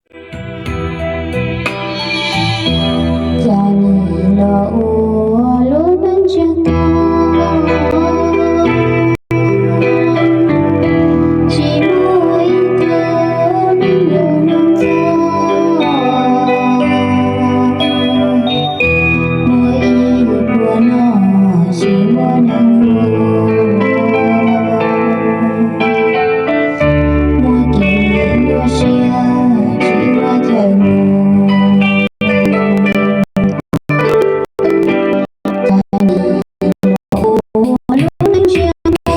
Cas nim los ua lub neej tsiaj to, tsis muaj ib tug neeg lus neeg txog, muaj ib pluag noj tsis muaj neeg hlub, muaj kev nyuaj siab tsis muaj chaw mus. Cas nim los ua lub neej tsiaj to,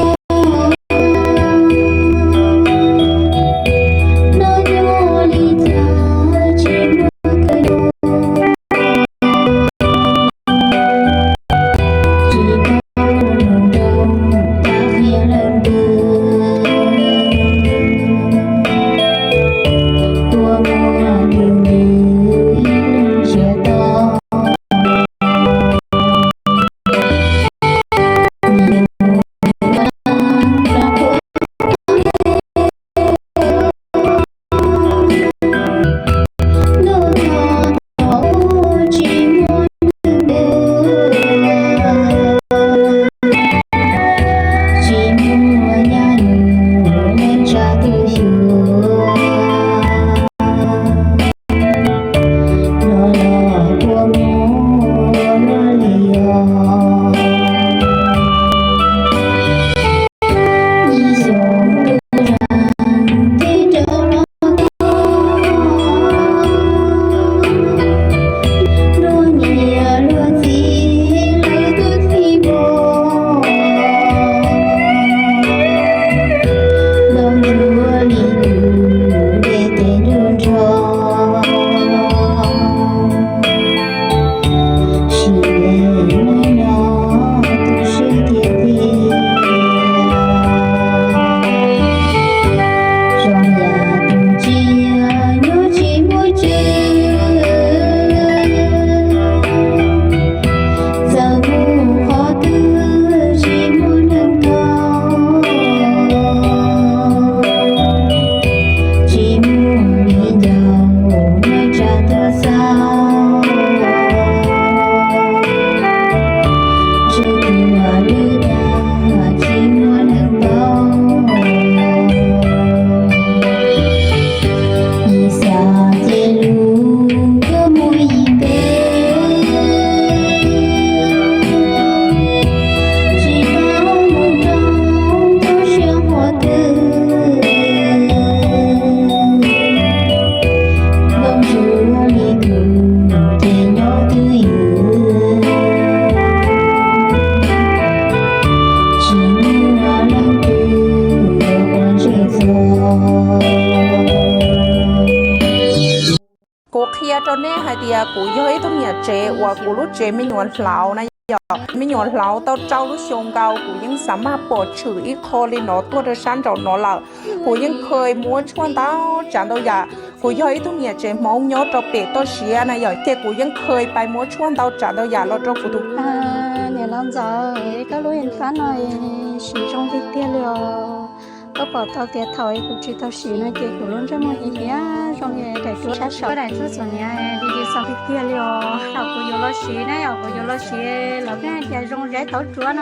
noj nyuaj li cas tsis muaj kawg nkaus. Tsis tau mus nrog tag qhia leej twg, tuaj muaj nws nws ib leeg tsiaj to. Tsis muaj nyab nus neej tsa twg xyuas, los los kua muag luaj li os. Ib xyoos tus neeg twb rov los tau, luag niam luag txiv lawv twb txij npo, los ntsuag li tus dej tes nruj nrog. Sim neej no tu siab tiag tiag, zoo yam tus tsiaj nyob tsis muaj tswv, txawm mus qhov twg tsis muaj neeg tog, tsis muaj viv ncaus neej tsa tuaj xauj, tsis muaj lwm yam tsis muaj neeg paub. Ib xav ces lus koj mus ib teg, tsis paub mus rau txoj sia qhov twg. Nkauj ntsuag li kuv ces nyob twj ywm, tsis muaj leej twg yuav quav ntsej txog. Kuv qhia rau nej hais tias kuv yog ib tug niam tsev uas kuv lub tsev me nyuam hlauv na yom, me nyuam hlauv tau rau lub xyoo nkaus kuv yeej xav maj pom tshwm ib qho li no tuaj rau sab nraum no lawm. Kuv yeej kha muab tshuaj ntau tsav ntau yam. Kuv yog ib tug niam tsev Hmoob nyob rau pem toj siab na yom, ces kuv yeej kha pais muab tshuaj ntau tsav ntau yam los rau kuv tus niam laus ntxawm, koj lub fab no siv zoo tiag tiag li os. Koj pom tau tias thaum kuv tsis tau siv no ces kuv lub ntsej muag hiav hiav zoo li daim duab sab saud, daim duab txom nyem li li xaus tiag tiag li os. Thaum kuv yuav los siv na yom, kuv yuav los siv lawv pheej hais tias zoo zeb tauv tsuav no.